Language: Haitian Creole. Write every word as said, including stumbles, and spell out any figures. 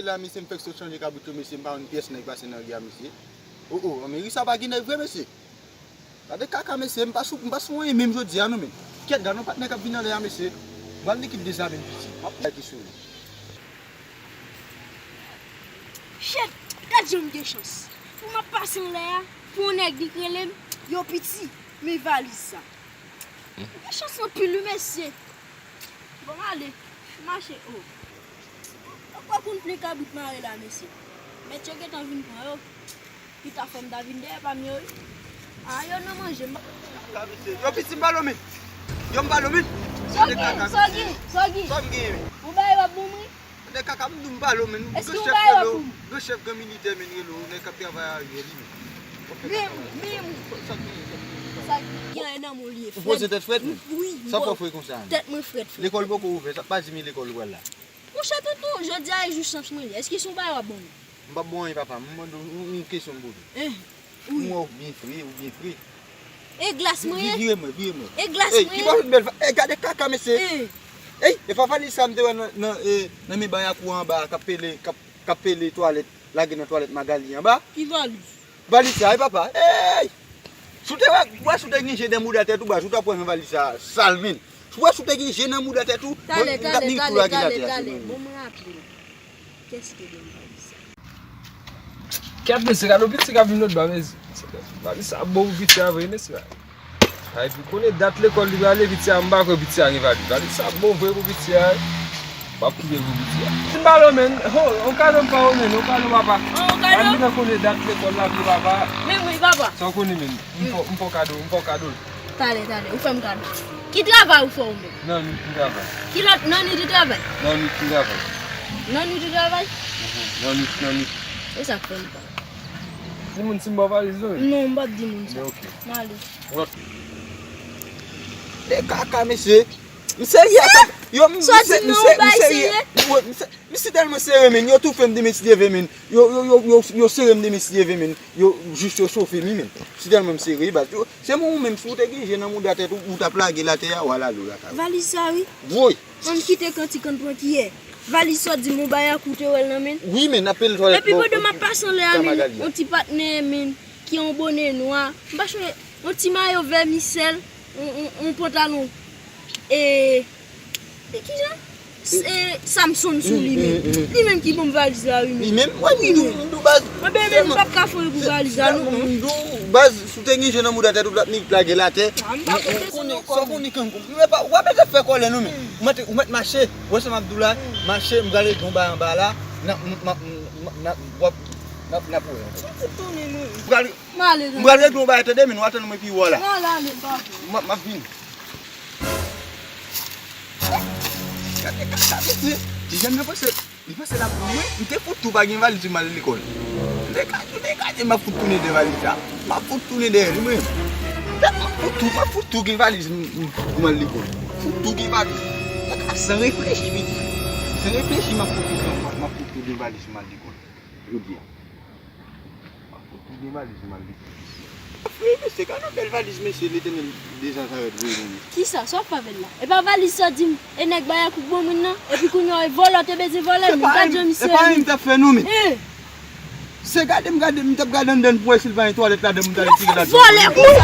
La, mesye, m fèk sot chanje kabrit yo, mesye, m pa wè pyès nèg pase nan ri a, mesye. O, o, an meri sa pa gen nèg vre, mesye. Gade kaka, mesye, m pa sou, m pa sou anyen menm jodi a, non, men. Kèt, gade yon patnè k ap vin anlè a, mesye. M pral li kit dezame m piti. M ap bay ki sou li. Shit, gad jan m gen chans. Pou m ap pase anlè a, pou yon nèg li k rele m, yo piti, men valiz sa. M gen chans anpil wi, mesye. Bon, m ale. M mache, o. Ou pa konn plen kabrit mare la, mesye. Mèt yo gentan vin pran yo. Pita fò m ta vin dèyè pa m yo, wi. A, yo nan manje m. Yo piti m pa lòmen. Yo m pa lòmen. Sogi, Sogi, Sogi. Sa m genyen, men. Ou bay w ap bon, wi. Nèg kaka m di w m pa lòmen. Èske ou bay w ap bon? Gen chèf, gen militè, men rele w, nèg k ap travay aryè li, men. Men, men, sa k genyen, sa k genyen? Sa k genyen nan mwen li ye frèt. Ou poze tèt frèt, men? Wi, sa fè w fre konsa, men? Tèt mwen frèt, frèt. Lekòl poko ouvè, sa pa di men lekòl ou pral la. Monchè tonton, jodi a e jou chans mwen ye. Èske se yon bagay w ap ban mwen? M p ap ba w anyen, papa. M mande w yon, yon kesyon m poze w. Eh, wi. M wè w byen fre, ou byen fre. E glas mwen ye? Vire mwen, vire mwen. E glas mwen ye? Ey, ki pa fout bèl fa-, ey, gade kaka, mesye. Eh. Ey, e pa valiz sa m te wè nan, nan, eh, nan men bayakou anba a, k ap pele, k ap, k ap pele twalèt, lage nan twalèt Magali anba? Ki valiz? Valiz sa, wi, papa. Ey! Si w te wè, wè si w te gen je nan mouda tèt ou, baz, ou t ap wè jan valiz sa sal, men. Si w wè si w te gen je nan mouda tèt ou, talè, m t ap talè, nèk tou talè, lage talè, atè a, talè. Bon, mwen raple. Kiyès ki te ban m valiz sa? Kèt, mesye, gade yon piti k ap vin lòtbò, mesye. Valiz sa bon pou piti a vre, mesye. Ay, pou konnen dat lekòl li prale, piti a, m pa kwè piti a gen valiz. Valiz sa bon vre pou piti a, wi. M ap koupe pou piti a. M pa lòmen, ho, on kado m pa lòmen, on kado papa. Oh, on kado? An vin konnen dat lekòl la vre papa. Men wi, papa. Sa w konnen, men. M fè w, m fè w kado, m fè w kado. Talè, talè, ou fè m kado. Ki travay ou fè ou menm? Nan nwit m travay. Ki lòt, nan nwit ou travay? Nan nwit m travay. Nan nwit ou travay? Mhm. Nan nwit, nan nwit. E sa k fè m pa. Di moun si m ba w valiz, non? Non, m p ap di moun sa. Ok. M ale. Lòt. De kaka, mesye. M serye, yo, m, m se-, m se-, m serye. Wi, m se-, m si tèlman sere, men. Yo toufe m de men si leve, men. Yo, yo, yo, yo, yo sere m de men si leve, men. Yo, jis yo chofe m, wi, men. Si tèlman m sere, baz. Yo, se mwen ou menm, si w te gen je nan mouda tèt ou, ou t ap lage l atè a, w al ale w lakay ou. Valiz sa, wi. Woy. Ann kite kantik, ann pran kiyè. Valiz sa w di m, yon bayakou te wè l nan men l. Wi, men, n ap pele twalèt. Epi pandan m ap pase anlè a, men, yon ti patnè, men, ki yon bonè nwa. M pa chonje, yon ti mayo vèmisèl, yon, yon, yon pantalon. E, e kijan? S-, e, Samson sou li menm. Li menm ki ban m valiz la, wi, men. Li menm? Wi, men. M di w, m di w, baz. Mwen, bebe, m p ap ka fè pou valiz la, non. M di w, baz, si w te gen je nan mouda tèt ou, w t ap nèk lage l atè. A, m pa konte sou nou kò. Sa w konnen kangou. Ou pa, ou pa bezwen fè kòlè, non, men. Ou mèt, ou mèt mache. Ou wè sa m ap di w la? Mache, m prale gen yon bagay anba la. N ap, m ap, m ap, n ap, w ap, n ap, n ap wè ankò. Sa fout tounen, non. M prale, m prale gen yon bagay, tande, men, w atann mwen pi wo la. M al ale, m pa vle. M ap, m ap vini. Gade kaka, mesye. Ti jèn nan panse, li panse l ap pran mwen. M te fout tou pa gen valiz pou m al lekòl. M te ka, m te ka di m ap fout tounen de valiz la. M ap fout tounen dèyè li, mwen. M ap fout tou, m ap fout tou gen valiz m, m, pou m al lekòl. Fout tou gen valiz. Kaka, san reflechi, piti. San reflechi, m ap fout tou, m ap fout tou gen valiz pou m al lekòl. Jodi a. Wi, mesye, gade yon bèl valiz, mesye, Letènèl dezarèt voye nou. Kisa? Sa w ap fè avè l la? E pa valiz sa w di m, e nèg bayakou k ban mwen nan, epi kounye a, e vòlè w te bezwen vòlè, men gad jan misye ri. Se pa anyen m t ap fè, non, men. Eh! Se gade m gade, m t ap gade anndan l pou wè si l pa gen twalèt ladan pou m t al tire ladan. Vòlè, kou!